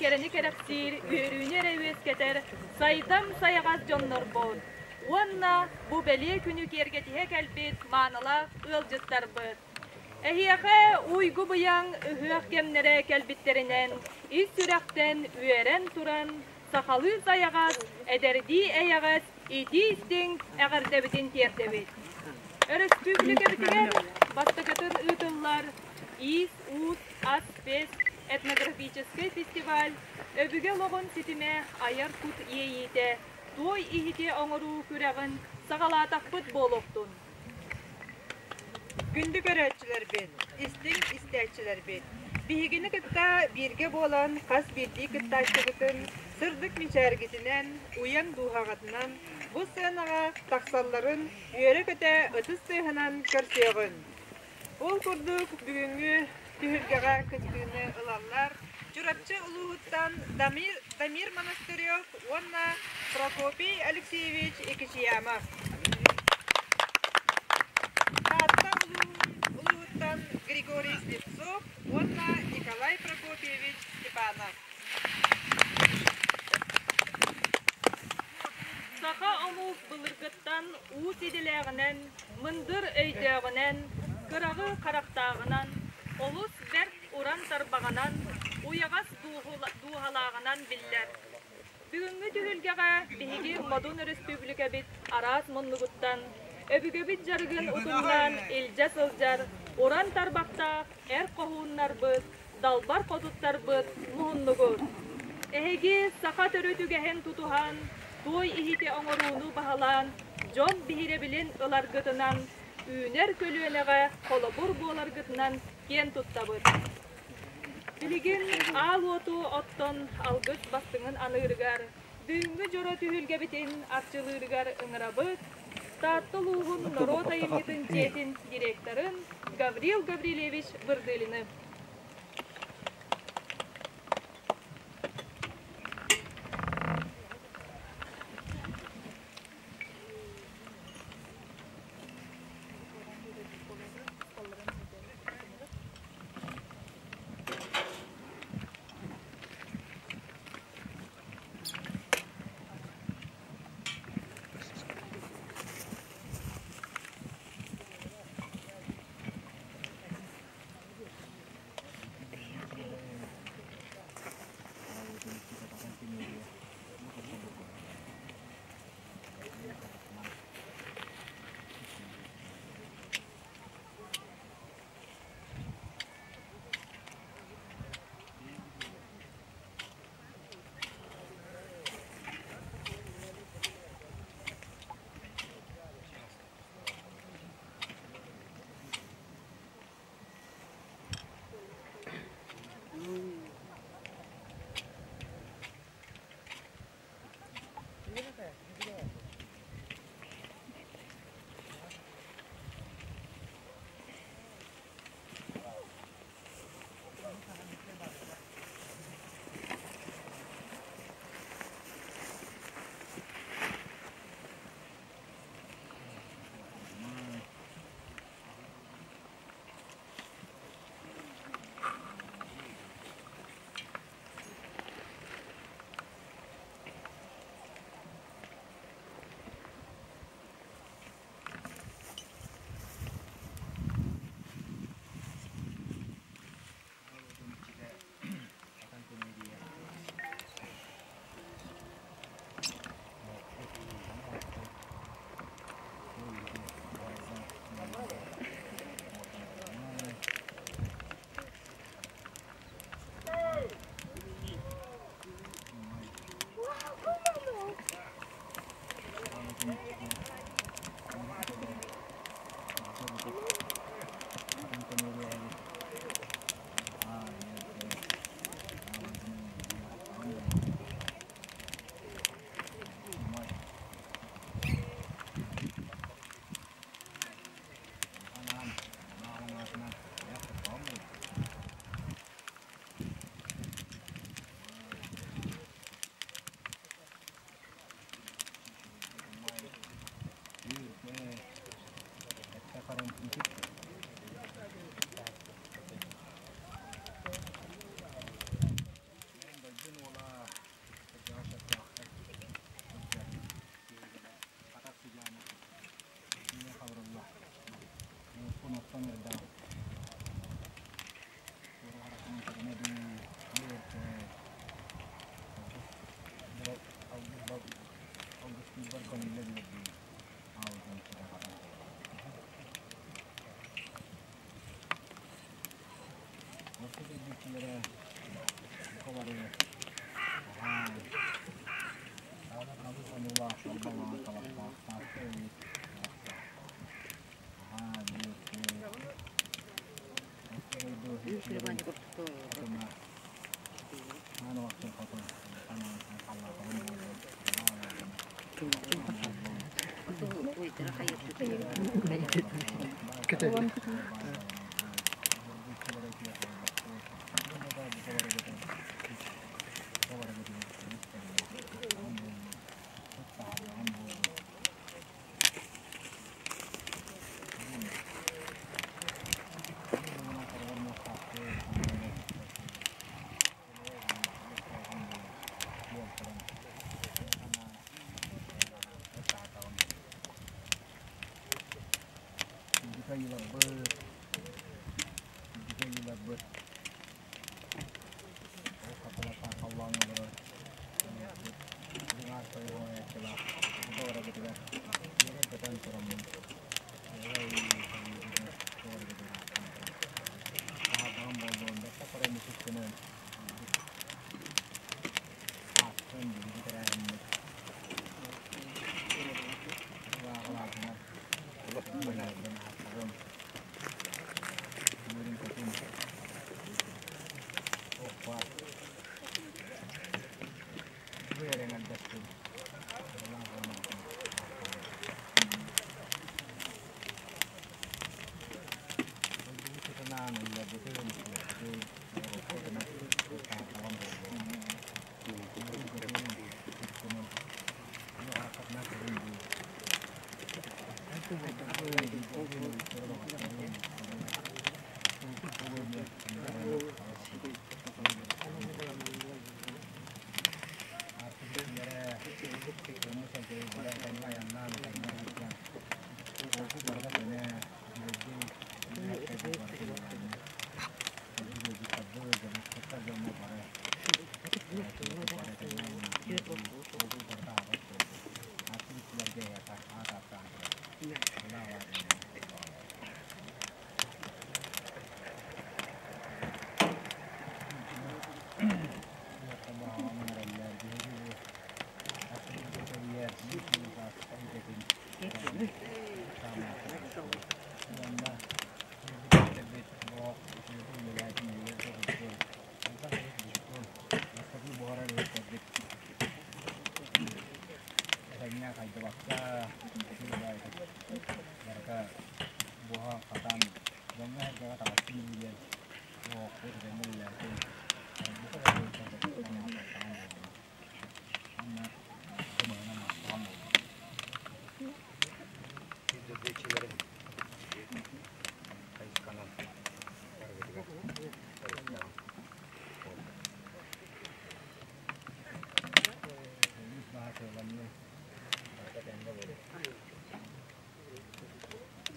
кэрэни кэрэхсиир, үөрүүнү эрэ үөскэтэр сайдам сайаҕас дьоннорбут уонна бу бэлиэ күнү киэргэтиһэ кэлбит маанылаах ыалдьыттарбыт. Эһиэхэ уйгу-быйаҥ ыһыах кэмнэрэ кэлбиттэринэн ис сүрэхтэн үөрэн туран сахалыы сайаҕас, эдэрдии эйэҕэс, итии-истиҥ эҕэрдэбитин тиэрдэбит. Өрөспүүбүлүкэбитигэр бастакытын ыытыллар Иис-уус, ас-спец этнографическай фестиваль өбүгэ олоҕун ситимэ айар кут иэйиитэ туой иһити оҥоруу күрэҕин саҕалаатахпыт буолуохтун. Күндү көрөөччүлэрбит, истиҥ истээччилэрбит! Биһигини кытта бииргэ буолан хас биирдии кыттааччыбытын сырдык мичээргитинэн, уйан дууһаҕытынан бу сыанаҕа тахсалларын үөрэ-көтө ытыс тыаһынан көрсүөҕүн. Ол курдук бүгүҥҥү түһүлгэҕэ кыттыыны ылаллар Чурапчы улууһуттан Дамир, Дамир Монастырев уонна Прокопий Алексеевич Екичиямов. Таатта улууһуттан Григорий Слепцов уонна Николай Прокопьевич Степанов. Саха омук былыргыттан уус идэлээҕинэн, мындыр өйдөөҕүнэн, кыраҕы харахтааҕынан, олус бэрт уран тарбаҕынан, уйаҕас дууһалааҕынан биллэр. Бүгүҥҥү түһүлгэҕэ биһиги Модун Өрөспүүбүлүкэбит араас муннугуттан, өбүгэбит дьарыгын утумнаан илдьэ сылдьар уран тарбахтаах эр хоһууннарбыт, далбар хотуттарбыт муһуннугут. Эһиги саха төрүт үгэһин тутуһан, туой иһити оҥорууну баһылаан, дьон биһирэбилин ыларгытынан, үүнэр көлүөнэҕэ холобур буоларгытынан киэн туттабыт. Билигин аал уоту оттон алгыс бастыҥын аныырыгар, бүгүҥҥү дьоро түһүлгэбитин арчылыырыгар ыҥырабыт Таатта улууһун норуот айымньытын дьиэтин директорын Гаврил Гаврильевич Вырдылины.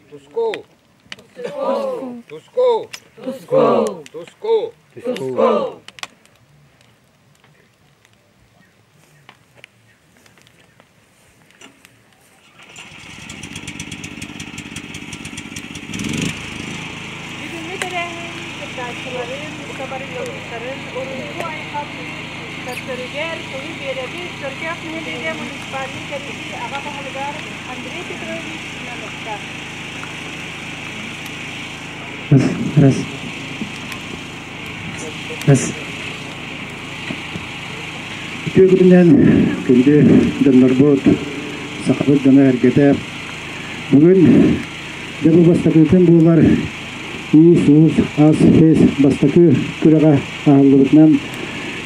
Туску! Туску! Туску! Туску! Туску! Бүгүҥҥү тэрээһин кыттааччыларын, бука бары ыалдьыттарын уруйгу-айхал көрсөрүгэр тылы биэрэбит Чөркөөх нэһилиэгэ муниципальнай тэриллии аҕа баһылыгар Андрей Петрович Семеновка. Раз, раз. Раз. Үтүө күнүнэн күндү дьоннорбут, сахабыт дьоно эргэтэ. Бүгүн дьэ бу бастакытын буолар Иис-уус ас фест бастакы күрэҕэ аһыллыбытынан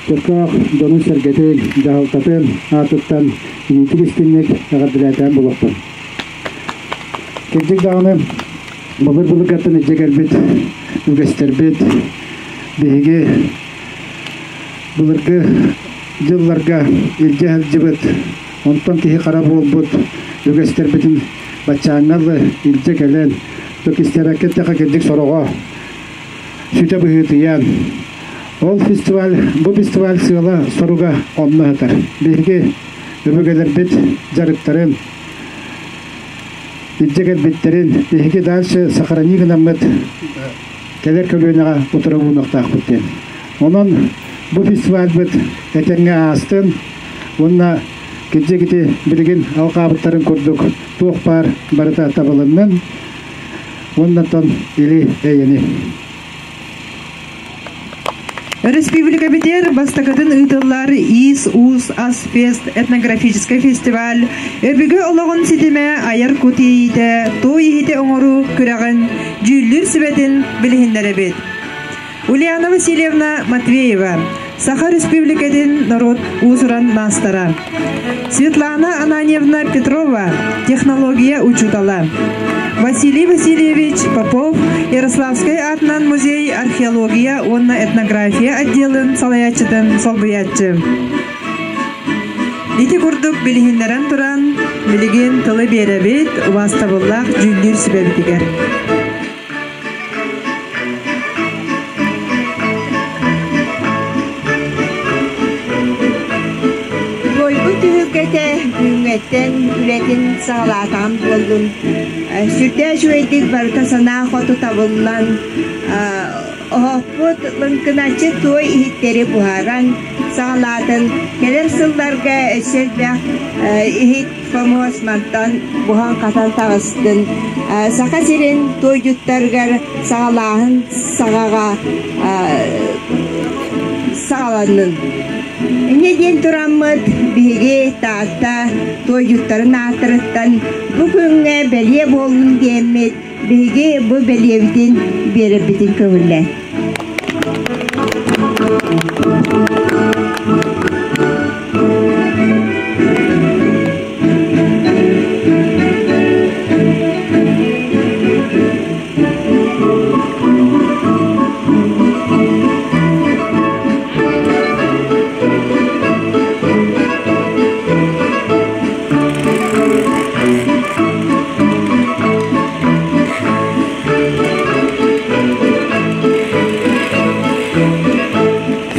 Чөркөөх дьонун-сэргэтин, дьаһалтатын аатыттан иитик истиҥник эҕэрдэлээтээн буолуохтун. Кырдьык даҕаны былыр-былыргаттан илдьэ кэлбит үгэстэрбит биһиги былыргы дьылларга илдьэ сылдьыбыт, онтон киһи хара буолбут үгэстэрбитин баччааҥҥа дылы илдьэ кэлэн, кистээбэккэ эттэххэ кырдьык сороҕо сүтэ быһыытыйан, ол фестиваль, бу фестиваль сыала-соруга онно сытар. Биһиги өбүгэлэрбит дьарыктарын, илдьэ кэлбиттэрин биһиги дальше сохрани гынаммыт кэлэр көлүөнэҕэ утары уунуохтаахпыт диэн. Онон Бу фестивальбыт этэҥҥэ аастын уонна кирдьик ити билигин алҕаабыттарын курдук туох баар барыта табылыннын уонна оттон или эйэни. Өрөспүүбүлүкэбитигэр бастакытын ыытыллар Иис-Уус Ас Фест этнографическай фестиваль өбүгэ олоҕун ситимэ айар кут иэйиитэ туой иһити оҥоруу күрэҕин дьүүллүүр сүбэтин билиһиннэрэбит. Ульяна Васильевна Матвеева, Саха Республикатын норуот уус-уран маастара. Светлана Ананьевна Петрова, технология учуутала. Василий Васильевич Попов, Ярославскай аатынан музей археология уонна этнография отделын салайааччытын солбуйааччы. Ити курдук билиһиннэрэн туран, билигин тылы биэрэбит убаастабыллаах дьүүллүүр сүбэбитигэр. Туойбут түһүлгэтэ бүгүҥҥэттэн үлэтин саҕалаатаҕым буоллун. Сүрдээх үчүгэйдик барыта санаа хоту табыллан, оһохпут лыҥкыначчы туой иһиттэри буһаран саҕалаатын. Кэлэр сылларга өссө элбэх иһит хомуос мантан буһан-хатан таҕыстын. Саха сирин туойдьуттарыгар саҕалааһын саҕаҕа саҕаланнын. Инньэ диэн тураммыт биһиги Таатта туойдьуттарын ааттарыттан бу күҥҥэ бэлиэ буоллун диэммит биһиги бу бэлиэбитин биэрэрбитин көҥүллээн.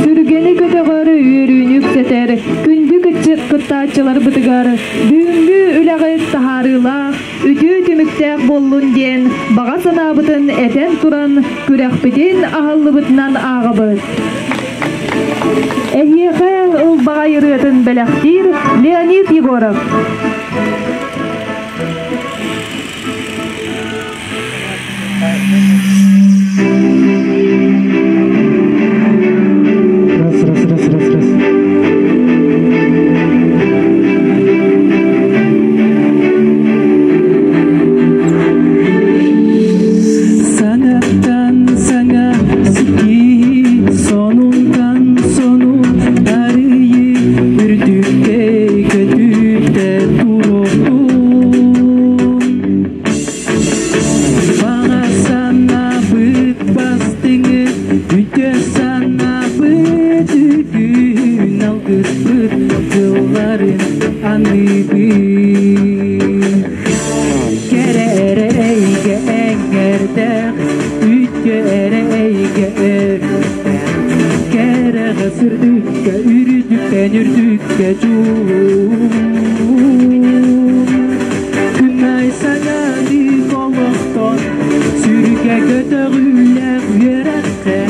Сүргэни көтөҕөр, үөрүүнү үксэтэр күндү кыттааччыларбытыгар бүгүҥҥү үлэҕит таһаарыылаах, үтүө түмүктээх буоллун диэн баҕа санаабытын этэн туран күрэхпитин аһыллыбытынан ааҕабыт. Эһиэхэ ылбаҕай ырыатын бэлэхтиир Леонид Егоров. Раз, раз, раз, раз, раз. Саҥаттан саҥа ситии, сонунтан сонун арыйыы үрдүккэ көтүтэ туруохтун. Баҕа санаабыт бастыҥы, үтүө санаабыт үгүн алгыспыт тылларын аныыбыт. Кэрэ эрэ эйгэ эҥэрдээх, үтүө эрэ эйгэ өрүттээх, кэрэҕэ сырдыкка үрдүктэн үрдүккэ дьулуур. Күннэй саҥаны олохтон, сүргэ көтөҕүүлээх үөрэххэ,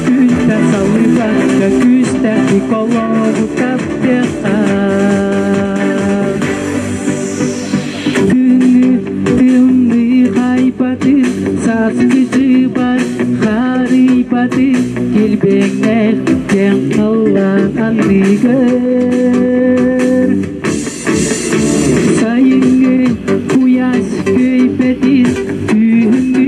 күнтэн саллыбакка күүстээхтик олоҕу таптыахха. Күнү тымныы хайбатын, сааскы дьыбар харыйбатын, килбэҥнээх кэм халлаан анныгар. Сайыҥҥы куйаас көйбэтин, күһүҥҥү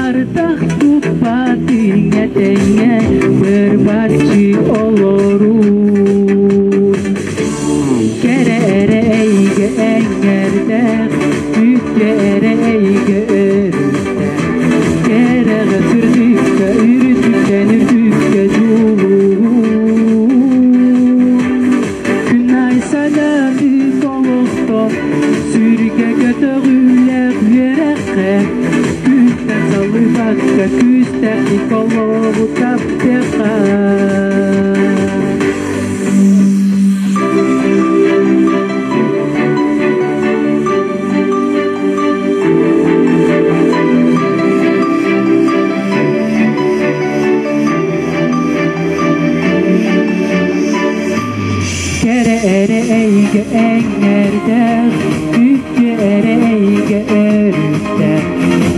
ардах туппатын этэҥҥэ бырбаччы олоруу. Кэрэ эрэ эйгэ эҥэрдээх, үтүө эрэ эйгэ өрүттээх, кэрэҕэ сырдыкка үрдүктэн үрдүккэ дьулуур. Күн аайы санааны олохтон, сүргэ көтөҕүүлээх үөрэххэ, күнтэн саллыбакка күүстээхтик олоҕу таптыахха. Кэрэ эрэ эйгэ эҥэрдээх, үтүө эрэ эйгэ өрүттээх,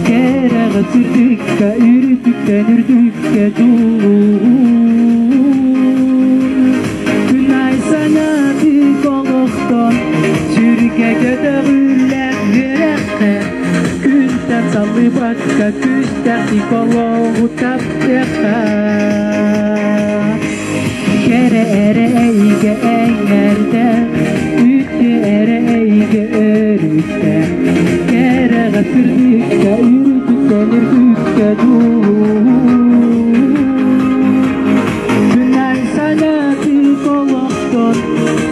кэрэҕэ сырдыкка үрдүктэн үрдүккэ дьулуһун. Күн ай санаатык олохтон, сүргэ көтөҕүллэр үөрэххэ, күнтэн саллыбакка күстээхтик олоҕу таптыахха. Кэрэ эрэ эйгэ эҥэрдэ, үтүө эрэ эйгэ өрүттэ, кэрэҕэ сырдыкка үрдүктэн үрдүккэ дьулуһуу. Күн ай санаатык олохтон,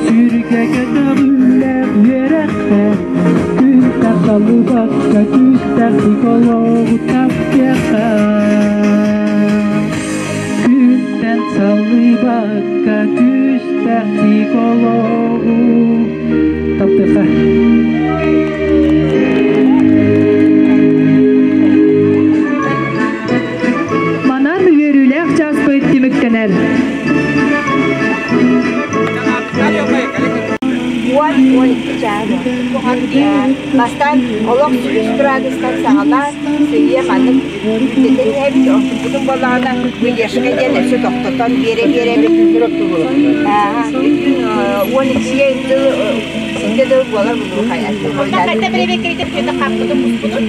сүргэ көтөҕүллэр үөрэххэ, күн тахсаллыбакка күүстээхтик олоҕу таптыахха. Күнтэн саллыбакка күүстээхтик олоҕу таптыахха. Манан үөрүүлээх чааспыт түмүктэнэр. 10-12 чаас. Бастаан олох 100 градустан саҕалаан сыыйа маннык үрдэтэн иһэбит. Онтукпутун буоллаҕына выдержка диэн өссө тохтотон биэрэ-биэрэбит. Бүтүн 12-ге дылы ситэ дылы буолар Ханна бэрэбиэркэлиитэ бүтүнэ хаппытын буспутун?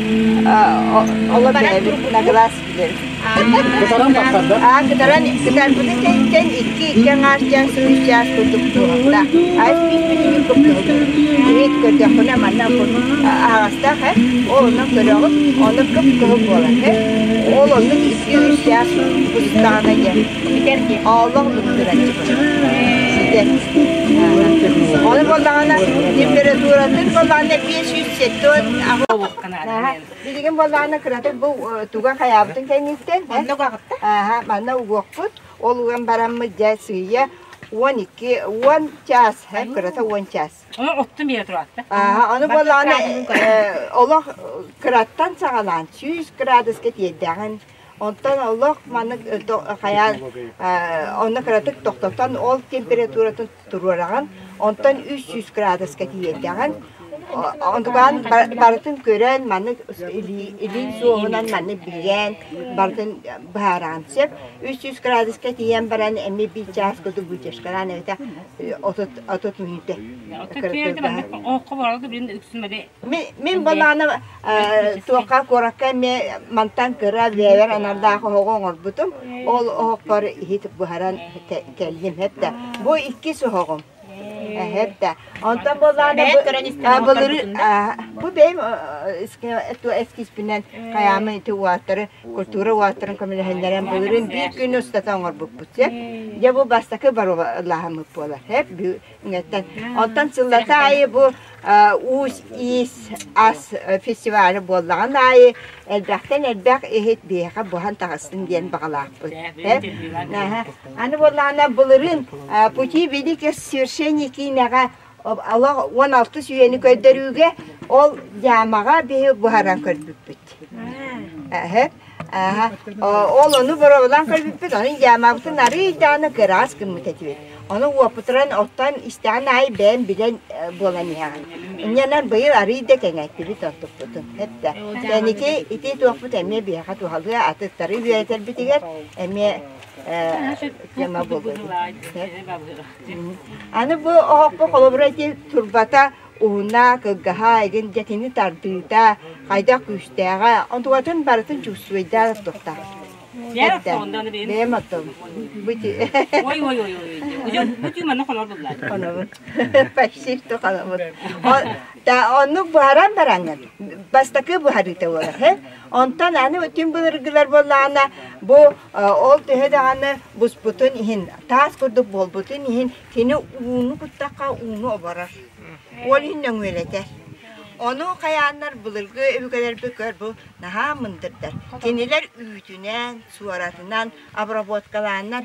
Олор бэйэбит на глаз билэбит. Кытаран тахсар да? Аа, кытаран, кытарбытын кэнниттэн икки икки аҥаар чаас, үс чаас курдук туруохтаах. Аас биирбитин кып-кыһыл. Иһит көрдөххүнэ манна аһаҕастаах ээ. Ол онон көрөҕүт, ону кып-кыһыл буолар ээ. Ол оннук икки үс чаас бустаҕына диэн. Бүтэр диэн. Олох ыттыраччы Ситэр. Ону буоллаҕына температуратын буоллаҕына 570 Билигин буоллаҕына кыратык бу туга хайаабытын кэнниттэн Манна угаҕытта? Ааһа, манна угуохпут. Ол уган бараммыт дьэ сыыйа 12 10 чаас, кырата 10 чаас. Ону оттун биэрэ тураатта. Ааһа, ону буоллаҕына олох кыраттан саҕалаан 100 градуска тиэрдэҕин. Онтон олох маннык хайаан онно кыратык тохтотон ол температуратын туруораҕын, онтон 300 градуска тиийэрдэҕин, онтукаан барытын көрөн, маннык илиин суоһунан маннык билэн, барытын быһаараҕын сөп. 300 градуска тиийэн баран эмиэ биир чаас курдук вытяжкалаан эбэтэ 30 мүнүүтэ. Мин балаана туохха куоракка эмиэ мантан кыра бэйэбэр анардаах оһоҕу оҥорбутум. Ол оһохпор иһит буһаран кэллим хэптэ. Бу иккис оһоҕум. Хэптэ. Онтон буоллаҕына былыры бу бэйэм эскизпинэн хайаамын ити уааттары культура уааттарын көмөлөһөннөрөн былырын биир күн устата оҥорбуппут сөп. Дьэ бу бастакы барылаһаммыт буолар. Хэп Онтон сыллата аайы бу уус-иис ас фестиваля буоллаҕын аайы элбэхтэн элбэх иһит биһиэхэ буһан таҕыстын диэн баҕалаахпыт. Аны буоллаҕына былырыын Пути великих свершений киинэҕэ олох 16 үйэни көрдөрүүгэ ол дьаамаҕа биһи буһаран көрбүппүт. Ол ону боруобалаан көрбүппүт, ону дьаамабытын арыый даҕаны кыраас гыммыт этибит. Ону уопутуран оттон истэҕин аайы бэйэм билэн буолан иһэҕин. Инньэнэн быйыл арыый да кэҥэттибит оттукпутун. Эттэ. Кэнники ити туохпут эмиэ биһиэхэ туһалыа, атыттары үөрэтэрбитигэр эмиэ тема буолуо. Аны бу оһохпу холобура ити турбата уһуна, кылгаһа, игин дьэтини тардыыта, хайдах күүстээҕэ, онтугатын барытын чувствуйдаан оттуохтаах. Бэйэм оттом. Ой, ой, ой, ой. Бу түүн манна хонор буллаа. Хонобут. Почти что хонобут. Да, оннук буһаран бараҥҥын. Бастакы буһарыыта буолар. Онтон аны түн былыргылар буоллаҕына бу ол төһө даҕаны буспутун иһин, таас курдук буолбутун иһин кини ууну куттахха ууну оборор. Ол иһин нөҥүөлэтэр. Ону хайааннар былыргы өбүгэлэрбит көр бу наһаа мындырдар. Кинилэр үүтүнэн, суоратынан обработкалааннар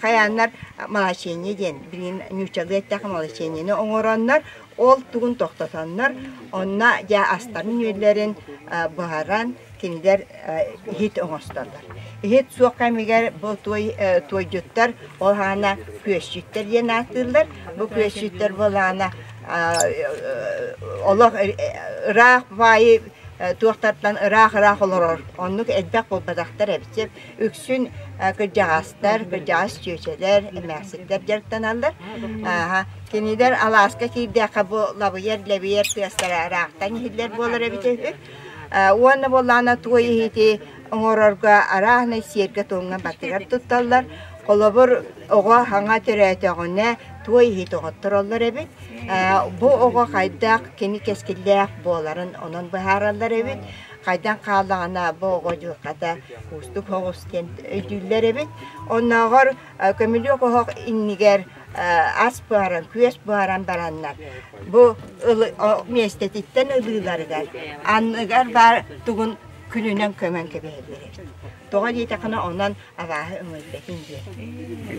хайааннар молочение диэн билигин нууччалыы эттэххэ молочениены оҥороннор ол тугун тохтотоннор онно дьэ астарын-үөллэрин буһаран. кинилэр иһит оҥостоллор. Иһит суох кэмигэр бу туой туойдьуттар ол аана күөсчүттэр диэн ааттыыллар. Бу күөсчүттэр буолаана олох ыраах баайы туохтартан ыраах-ыраах олорор. Оннук элбэх буолбатахтар эбит. Үксүн кырдьаҕастар, кырдьаҕас чүөчэлэр, эмээхситтэр дьарыктаналлар. Кинилэр алааска киирдэххэ бу лабыйар-лэбийэр тыастара ыраахтан иһиллэр буолар эбитэ үһү. Уонна буоллаҕына туой иһити оҥорорго арааһынай сиэргэ-туомҥа баттыгар тутталлар. Холобур, оҕо хаҥа төрөөтөҕүнэ туой иһит оҥоттороллор эбит. Бу оҕо хайдах кини кэскиллээх буоларын онон быһаараллар эбит. Хайдах хааллаҕына бу оҕо дьылҕата уустук соҕус диэн өйдүүллэр эбит. Оннооҕор көмүлүөк оһох иннигэр ас буһаран, күөс буһаран бараннар бу миэстэтиттэн ылыыларыгар анныгар баар тугун күлүнэн көмөн кэбиһэллэр эбит. Тоҕо диэтэххинэ онон абааһы өҥөлбөтүн диэн.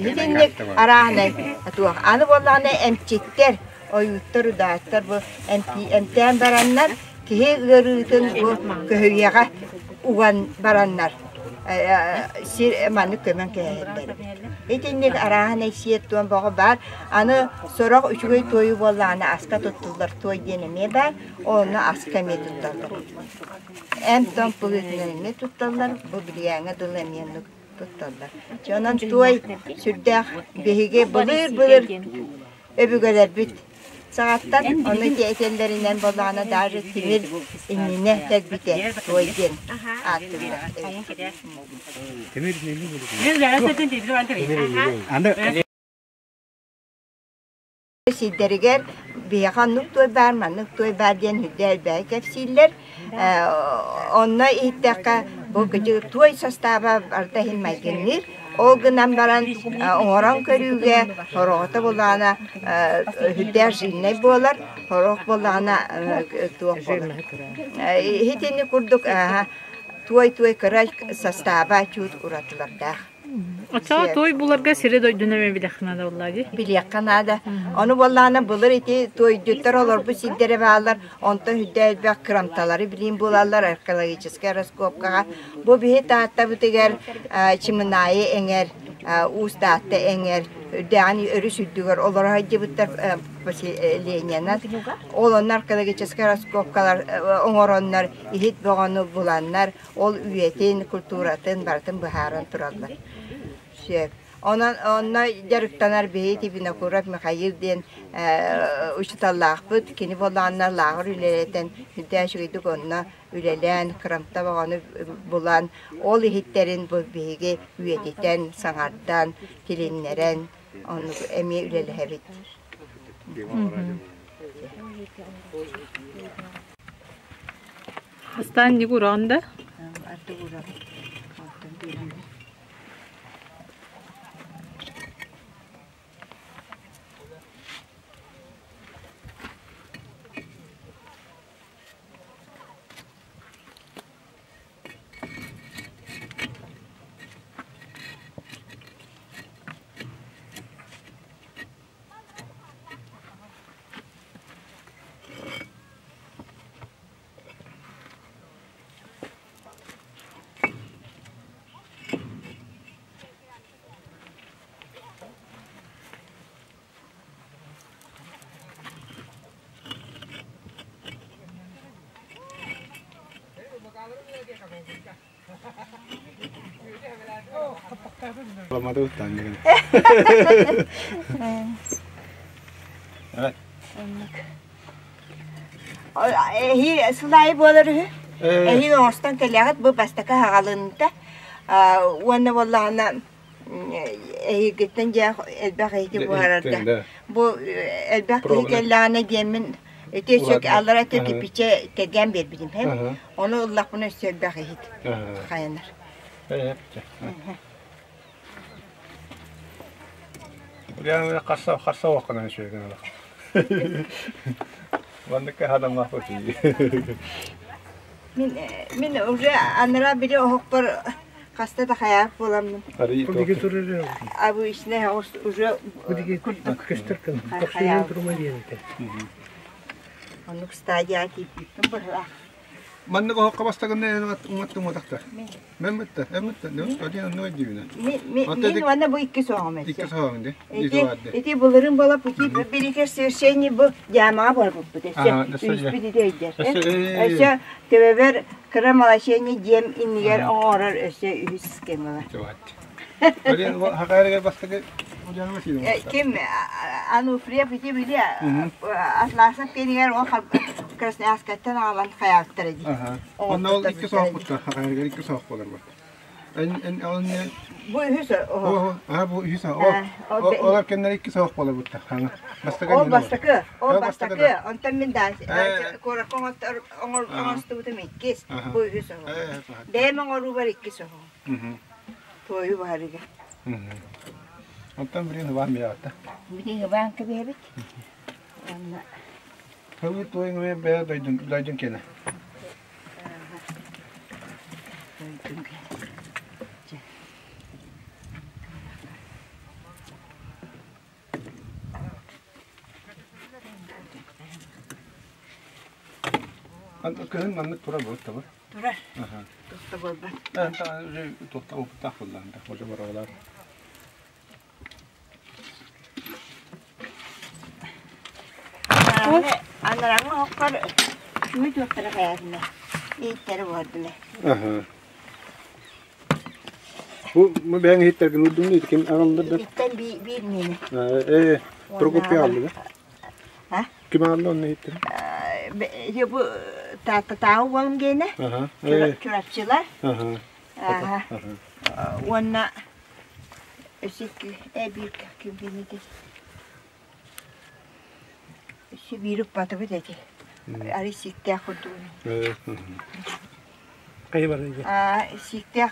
Итинник арааһынай туох. Аны буоллаҕына эмчиттэр, ойууттар, удааттар бу эмтээн бараннар киһи ыарыытын бу көһүйэҕэ уган бараннар сир маннык көмөн кээһэллэр эбит. Итинник арааһынай сиэр-туом бөҕө баар. Аны сорох үчүгэй туойу буоллаҕына аска туттуллар туой диэн эмиэ баар. Онно аска эмиэ тутталлар. Эн-тон быһыытынан эмиэ тутталлар, бу билигээҥҥэ дылы эмиэ оннук тутталлар. Дьэ онон туой сүрдээх биһиги былыр-былыр өбүгэлэрбит саҕаттан ону ити этэллэринэн буоллаҕына даже тимир иннинэ кэлбитэ туой диэн ааттыыллар эбит. Сирдэригэр биһиэхэ оннук туой баар, маннык туой баар диэн үрдэ элбэҕи кэпсииллэр. Онно иһиттэххэ бу туой састааба барыта иһин майгынныыр. Ол гынан баран оҥорон көрүүгэ сороҕото буоллаҕына үрдээх жирнэй буолар, сорох буоллаҕына туох буолар. Итини курдук туой-туой кыра састааба чуут уратылардаах. Оччоҕо туой буларга сири-дойдуну эмиэ билиэххэ наада буоллаа дии. Билиэххэ наада. Ону буоллаҕына былыр ити туойдьуттар олорбут сирдэрэ бааллар, онтон үрдэ элбэх кырамталары билиин булаллар археологическай раскопкаҕа. Бу биһи Тааттабытыгар Чымынаайы эҥэр, Уус Таатта эҥэр, үрдээҕин өрүс үрдүгэр олоро сылдьыбыттар поселениенан. Ол онно археологическай раскопкалар оҥороннор, иһит бөҕөнү буланнар, ол үйэтин, культуратын барытын быһааран тураллар. Сөп. Онон онно дьарыктанар биһи Винокуров Михаил диэн учууталлаахпыт. Кини буоллаҕына лааҕыр үлэлэтэн сүрдээх үчүгэйдик онно үлэлээн, кырамта бөҕөнү булан, ол иһиттэрин бу биһиги үйэтитэн, саҥардан, тилиннэрэн, оннук эмиэ үлэлэһэбит. Бастаан дьик ураҕын да? Ардык ураҕын. Онтон биэрэбин. Эһиил сыл аайы буолар үһү. Эһиил оҥостон кэлэҕит бу бастакы аҕалынта. Уонна буоллаҕына эһиилгиттэн дьэ элбэх эһиги буһарарга. Бу элбэх киһи кэллэҕинэ диэммин ити өссө аллара өттө кирпиччэ тэлгээн биэрбитим һэм. Ону ыллахпына өссө элбэх иһит хайанар. Харса харса уохханан үчүгэй Маннык хадамнаах Мин мин уже анара били оһохпор хаста да хайаах буоламмын. Обычно уже курдук Оннук стадия тиийбиппин быһылаах. Маннык оһоххо бастакынна уҥаттым уотахтар. Мен бытта, эн бытта, один одной дивина. Мин уонна бу икки соҕом Икки соҕом ди. Ити ити былырын буола пути великое совершение бу дьаамаҕа барбыппыт. Өссө үспүт ити өйдөр. Өссө төбөбөр кыра малашение дьиэм иннигэр оҥорор өссө үһүс кемала. Ким Ануфриев ити били Атласов кэнигэр ол Красноярскайтан аҕалан хайаабыттара дии. Онно ол икки соох бутта, хахайарыгар икки соох буолар бу. Бу үһүс оһох. Аа бу үһүс оһох. Олор кэннэр икки соох буолар бутта. Ол бастакы, ол бастакы. Онтон мин да куоракка оҥостубутум иккис, бу үһүс оһох. Бэйэм оҥоруубар иккис оһох. Туойу баһарыга. Оттон билигин ыбаан биэҕитэ. Билигин ыбаан кэбиһэбит. Уонна Хабы туойуҥ эмиэ бэйэ дойдун дойдун киэнэ. Дойдун киэнэ. Чэ. Кыһын маннык турар буолук табы. Турар. Туохта буолбат. Туохта опыттаах буоллаанда, уже баралар. Анарааҥы оһоххор үчүгэй туохтара хайаатына, иһиттэри буһардына. Бу бу бэйэҥ иһиттэргин уурдуҥ дии, ким аҕаллар да? Иһиттэн биир миэнэ. Ээ, Прокопий аҕалла да? Ким аҕалла онно иһиттэрин? Бу Тааттатааҕы уолум гиэнэ, Чурапчылар. Уонна өссө биир ким Өссө биир ыппатыбыт эти. Арый сииктээх курдугун. Хайы барыйга? Сииктээх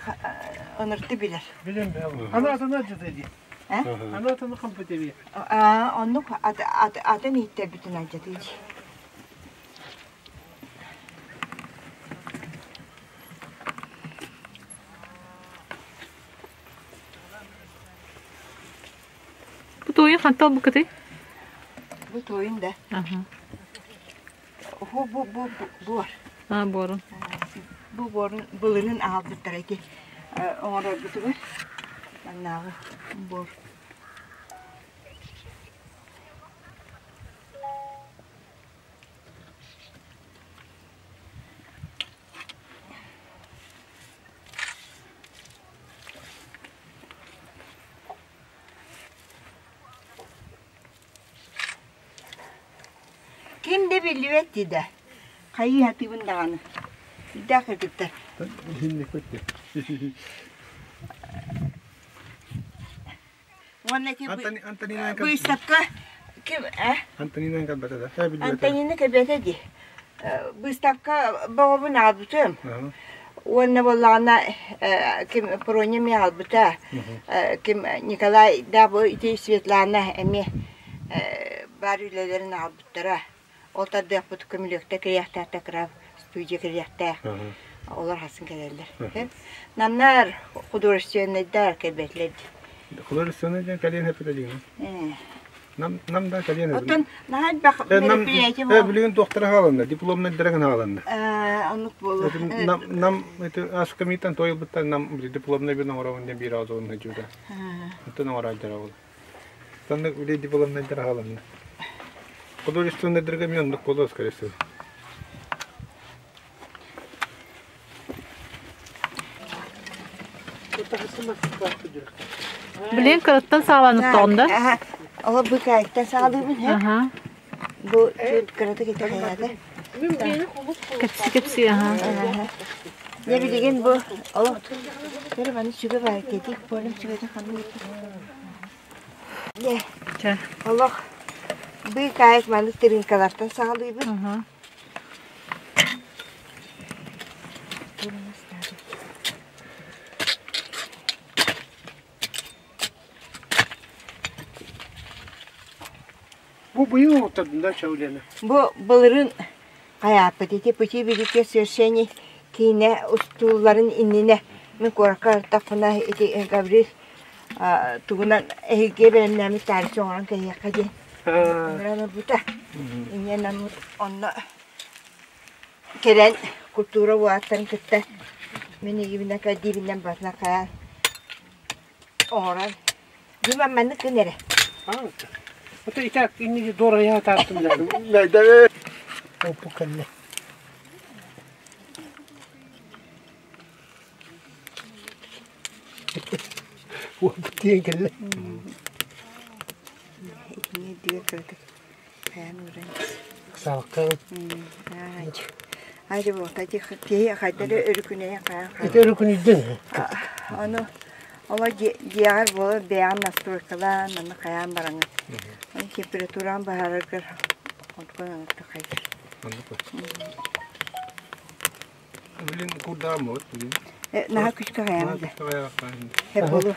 ынырты билэр. Билем бе. Ана атына жыды ди. Ана атына хампы деби. Оннук атын ииттербитин алдьатыы. Бу туойун хантан ылбыккытый? Бу туойун да. Бу бу бу буор. А буорун. Бу буорун былырыын аҕалбыттара ити оҥорорбутугар. Маннааҕы буор. Ким да биллибэт дии Хайыы сатыыбын даҕаны. Үрдээх кыргыттар. Уонна ити быыстапка ким э? Антонина кэлбэтэ да. Антонина кэлбэтэ дии. Быыстапка боҕобун аҕалбытым. Уонна буоллаҕына ким Проня эмиэ аҕалбыта. Ким Николай да бу ити Светлана эмиэ баар үлэлэрин аҕалбыттара. Ол тардыахпыт көмүлүөктэ кириэхтээх кыра студия кириэхтээх. Олор хасын кэлэллэр. Намнар художественнайдар кэлбэтилэр дии. Художественнай диэн кэлиэн эппитэ диэн. Нам нам да кэлиэн Оттон наһаа элбэх мероприятие буолла. Билигин туохтара хааланна, дипломнайдара гына хааланна. Оннук буолуо. Нам нам это аскамитан тойылбыттар нам дипломнай бин оҥоробун диэн биир аҕа дьууда. Оттон оҥорооддара ол. Таннык били дипломнайдара хааланна. Художественнайдарга мен оннук буолуо скорее всего. Билин кыраттан сааланыттаҕын да? Ола бу кайттан саалыыбын һэ. Бу чут кырата кете хайата. Кэпси кэпси аха. Не билигин бу олох көрө маны сүгэ бар кетик болум сүгэтин ханны Не олох быыкаайык маны тырыыҥкалартан саҕалыыбын. Бу быйыл оҥоттордун да Чаулена? Бу былырыын хайааппыт ити Пути великих свершений киинэ устууларын иннинэ мин куоракка ыртахпына ити Гаврил тугунан эһиги бэлэмнээммит таарыччы оҥорон кэһиэххэ диэн ыҥыран ылбыта. Инньэ онно. кэлэн культура уааттарын кытта мин игибинэ кэрдиибинэн барытына хайаан оҥорон Дима маннык гын эрэ. Это и так инниги дорая тааттым да. Оппу кэллэ. Уоппут тиийэн кэллэ. Итини дигэ кыратык хайаан ууран. Саалыкка. Ай буолта киһи хайдары өрүкүнэйэн хайаан Ити өрүкүнүйдүн. Ону Оло дьиэҕэр буолар бэйэҕин настройкалаан, аны хайаан бараҥын. Аны температураҕын быһаараргар онтукан оннук хайдар. Билин курдааммыт билин. Наһаа күскэ хайаан да. Наһаа Болу.